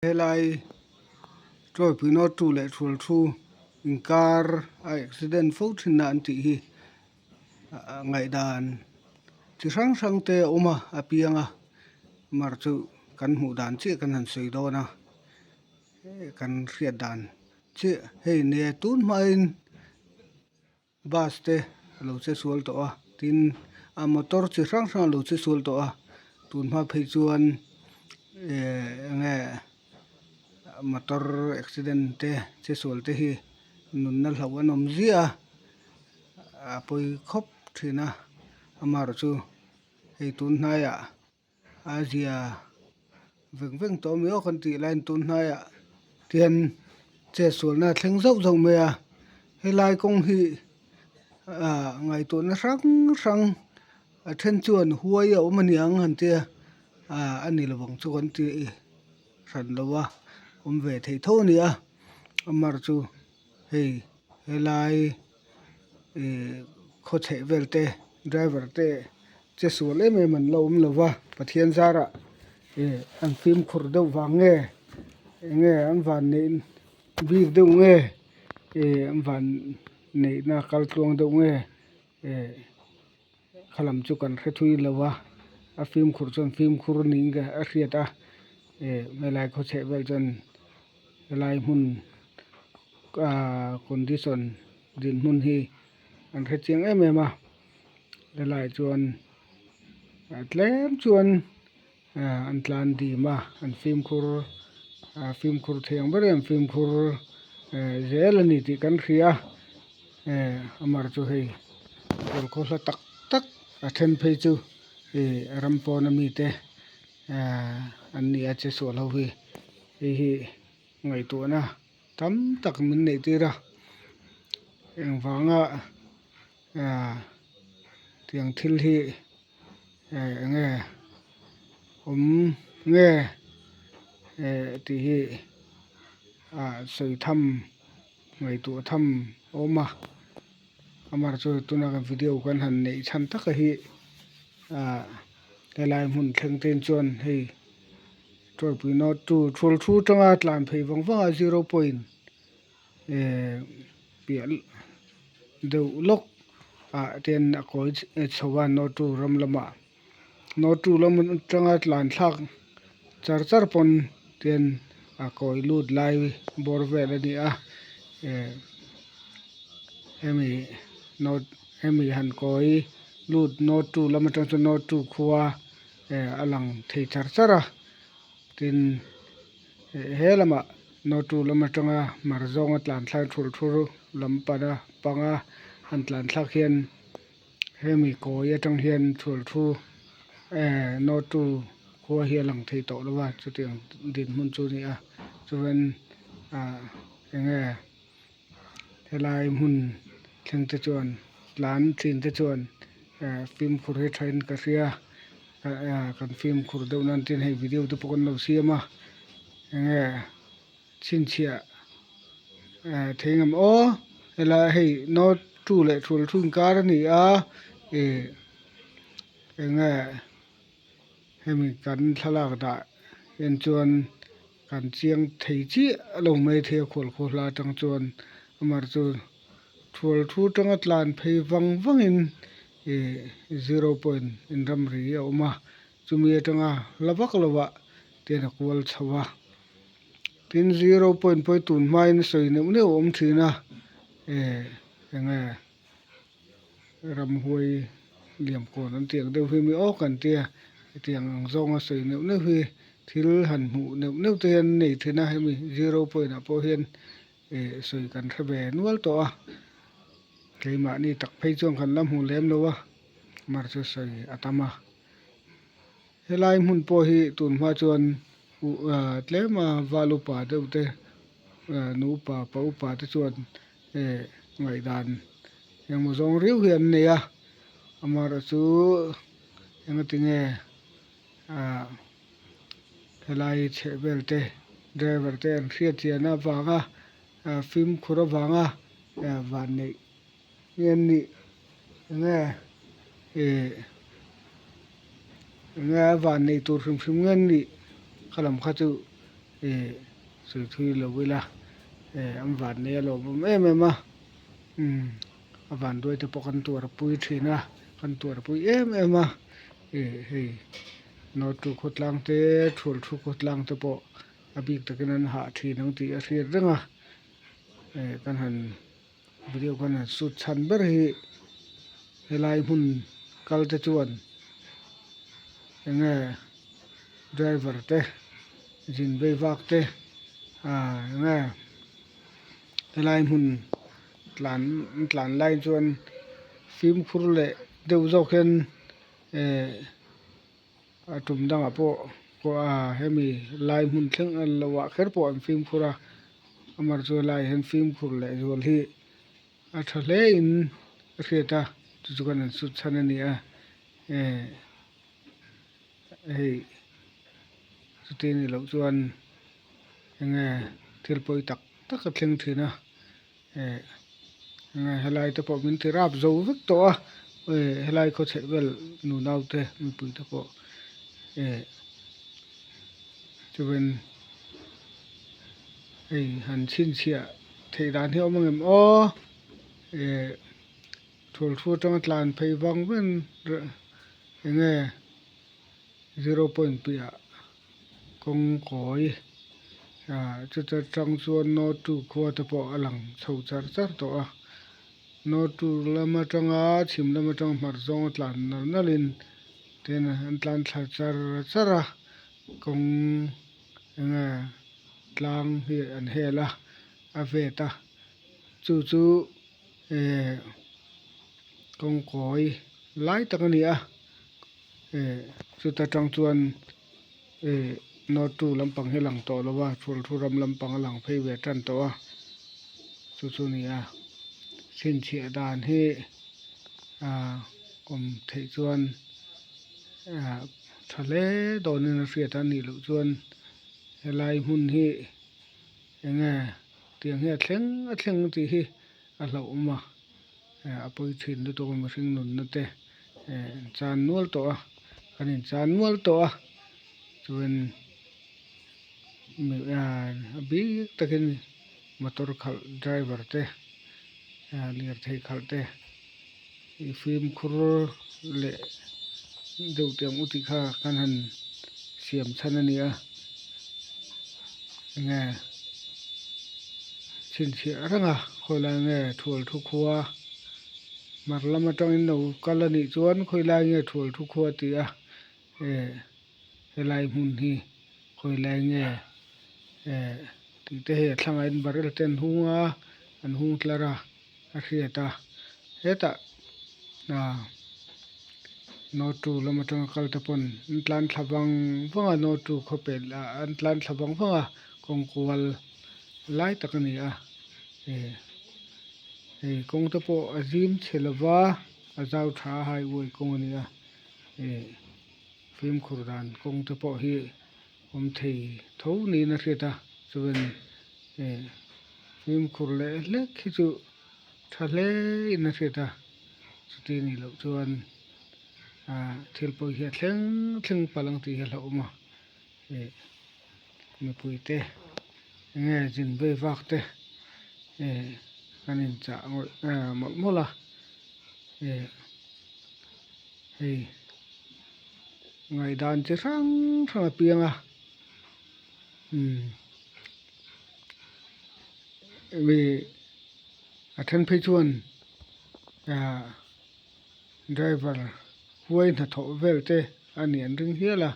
Helai Tawipui North 2 leh Thul thu inkar a accident fo thin a an tih hi ngaihdan chi hrang hrang te a awm a a piang a mar chu kan hmuh dan chiah kan han sawi dawn a kan hriat dan chiah hei nia tun hmain. Bus te a lo che sual tawh a tin a motor chi hrang hrang a lo che sual tawh a tun hma phei chuan ehh eng nge motor accident te che sual te hi nunna hlauh an awm ziah a a pawi khawp thin a amaherawhchu chu hei tun hnaiah. A zia veng veng tawh mai aw kan tih laiin tun hnaiah tihian chetsualna a thleng zauh zauh mai a helai kawng hi ah ngaihtuahna hrang hrang a then chuan huai a awm a niang han tia ah a ni lovang chu kan ti hran lo a awm ve thei tho a ni a amar chu hei helai ih khaw chheh vel te driver te. Che sual em em an la awm lo va, Pathian zarah ih an fimkhur deuh vang nge eng nge an van neih bik deuh nge ih an van neihna kal tluang deuh nge ih kha lam chu kan hre thui lo va, a fimkhur chuan fimkhur niin ka a hriat a ih helai khawchheh vel chuan helai hmun ah condition dinhmun hi an hre chiang em em a. Helai chuan tlem chuan an tlan dim a an fimkhur fimkhur thei ang berin an fimkhur zel a ni tih kan hria a amar chu hei kawr khaw hla tak tak a then phei chu ih ram pawn ami te an ni a che sual ho hi hei hi ngaihtuahna tam tak min neih tir a engvanga. Tiang thil hi eng nge awm nge tih hi sawi tham ngaihtuah tham a awm a amaherawhchu tuna kan video kan han neih chhan taka hi helai hmun thleng te chuan hei Tawipui North 2 thul thu atanga tlan phei vang vang a zero point. Piah deuh lawk ah te hian a kawi chho a North 2 ram lamah North 2 lam atanga tlan thlak char char pawn te hian a kawi lut lai bawr vel a ni a hemi north hemi han kawi lut North 2 lam atang chuan North 2 khua a lang thei char char a tin. He lamah Notu lam atanga mar zawnga tlan thlai thul thur lam pana panga han tlan thlak hian hemi kawi atang hian thul thu eh Notu khua hi a lang thei tawh lo a chutiang dinhmun chu a ni a chuan ah enge helai hmun thleng te chuan tlan thin te chuan eh fimkhur hi thain ka hria. Kan fimkhur deuh nan tin hei video te pawh kan lo siam a enge chhinchhiah thei ngam aw helai hei note 2 leh thul thu inkar a ni a ih enge hemi kan thlalak dah en chuan kan chiang thei chiah lo mai thei a khual khaw hla atang chuan amaherawhchu chu thual thu atanga tlan phei vang vangin ih zero point in ramri a awm a chumi atanga la vak lovah ten a kual chho a tin zero point pawh hi tun hmain sawi neuh neuh a awm thin a eh enge ramhuai liam kawn an tih ang deuh hi mi awk an tia hetiang ang zawnga sawi neuh neuh hi thil han hmuh neuh neuh te hian an nei thin a hemi zero point ah pawh hian ih sawi kan hre ve nual tawh a keimahni tak phei chuan kan la hmu lem lo a mar chu sawi a tam a helai hmun pawh hi tun hma chuan tlem a val upa deuh te nu upa pa upa te chuan eh ngaihdan engmaw zawng riau hi an nei a amaherawhchu engatinge ah helai chheh vel te driver te an hriat chian avanga fimkhur avanga van neih nge an nih enge ih enge a van neih tur hrim hrim nge an nih kha lam kha chu. Ih sawi thui lo ila eh an vannei a lawmawm em em a umm a vanduai te pawh kan tuarpui thin a kan tuarpui em em a ih hei nawtu khawtlang te thual thu khawtlang te pawh a bik takin an hah thin ang tih a hriat reng a eh kan han video kan han shoot chhan ber hi helai hmun kal te chuan enge driver te zin vei vak te ah enge helai hmun tlan an tlan lai chuan fimkhur leh deuh zawk hian eh a tum dangah pawh ah hemi lai hmun thleng lo ah kher pawh an fimkhur a amaherawhchu helaiah hian fimkhur leh zual hi a tha hle in a hriat a chu chu kan han sut chhan a ni a eh hei chuti ni loh chuan enge thil pawi tak tak a thleng thin a eh enge helai te pawh min ti rap zo vek tawh a eh helai khaw chheh vel nunau te mipui te pawh eh chuan hei han chhinchhiah theih dan hi a awm angem aw eh thawlthu atanga tlan phei vang vang enge zero point piahah kawng kawi ah chuta tang chuan nawtu khua te pawh a lang chho char char tawh a nawtu lam atanga chhim lam atanga hmar zawng a tlan nal nal in tin an tlan thla char char a kawng enge tlang hi an hel a a vet a chu chu eh kawng kawi lai tak a ni a eh chuta tang chuan eh north two lampang hi a lang tawh lo a thulthu ram lampang a lang phei ve tan tawh a chu chu a ni a chhinchhiah dan hi ah awm theih chuan ah tha hle dawnin a hriat a nih loh chuan helai hmun hi enge tiang hi a thleng a thleng tih hi a hlauhawm a eh a pawi thin lutuk a mihring nunna te eh an chan nual tawh a kan inchan nual tawh a chuan a bik takin motor khalh driver te ah lirthei khalh te ih fimkhur leh deuh teh ang u tih kha kan han siam chhan a ni a enge chhinchhiah reng a khawilai nge thual thu khua hmar lam atangin lo kal a nih chuan khawilai nge thual thu khua tih a eh helai hmun hi khawilai nge eh tih te hei a thlangah hian barrel te an hung a an hung tlar a a hriat a hetah ah north two lam atanga kal te pawn an tlan thla vang vang a north two khawpel ah an tlan thla vang vang a kawng kual lai tak a ni a eh hei kawng te pawh a zim chhe lova a zau tha a highway kawng a ni a eh fimkhur dan kawng te pawh hi awm thei tho niin a hriat a chuan eh fimkhur leh hlek hi chu tha hle in a hriat a chuti nih loh chuan ah thil pawh hi a thleng thleng palh ang tih hi a hlauhawm a ih mipui te enge zin vei vak te ih kan inchah ngawih mawlh mawlh a ih hei. Ngaihdan chi hrang hrang a piang a umm mi a then phei chuan ah driver huai hnathawh vel te a nih an ring hial a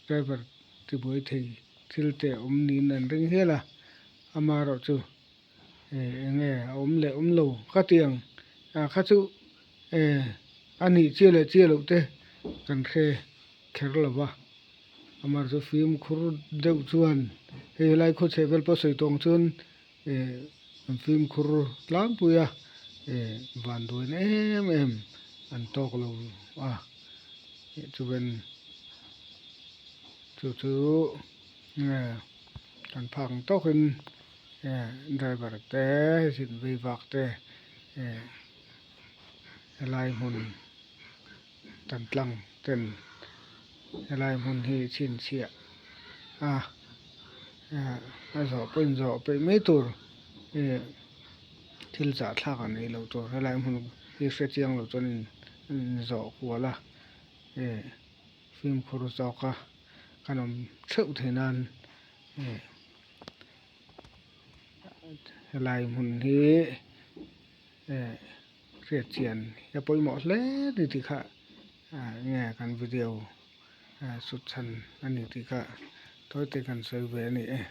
driver tibuai thei thil te a awm niin an ring hial a amaherawhchu eh eng nge a awm leh awm lo ka ti ang ah kha chu eh a nih chiah leh chiah loh te kan hre kher lo va amaherawhchu fimkhur deuh chuan hei helai khaw chheh vel pawh sawi tawh ang chuan eh an fimkhur tlangpui a eh vanduaina em em an tawk lo a chuan chu chu eh kan phak ang tawkin. Eh driver te zin vei vak te eh helai hmun tan tlang ten helai hmun hi chhinchhiah a A zawh pawh inzawh peih mai tur ih thil chah thlak a neih loh tur helai hmun hi hre chiang lo chuan in inzawh kual a ih fimkhur zawk a kan awm theuh theih nan ih helai hmun hi eh hriat chian a pawimawh hle a ni tih kha ah nge kan video. Sut chhan a ni tih kha tawi te kan sawi ve a ni e.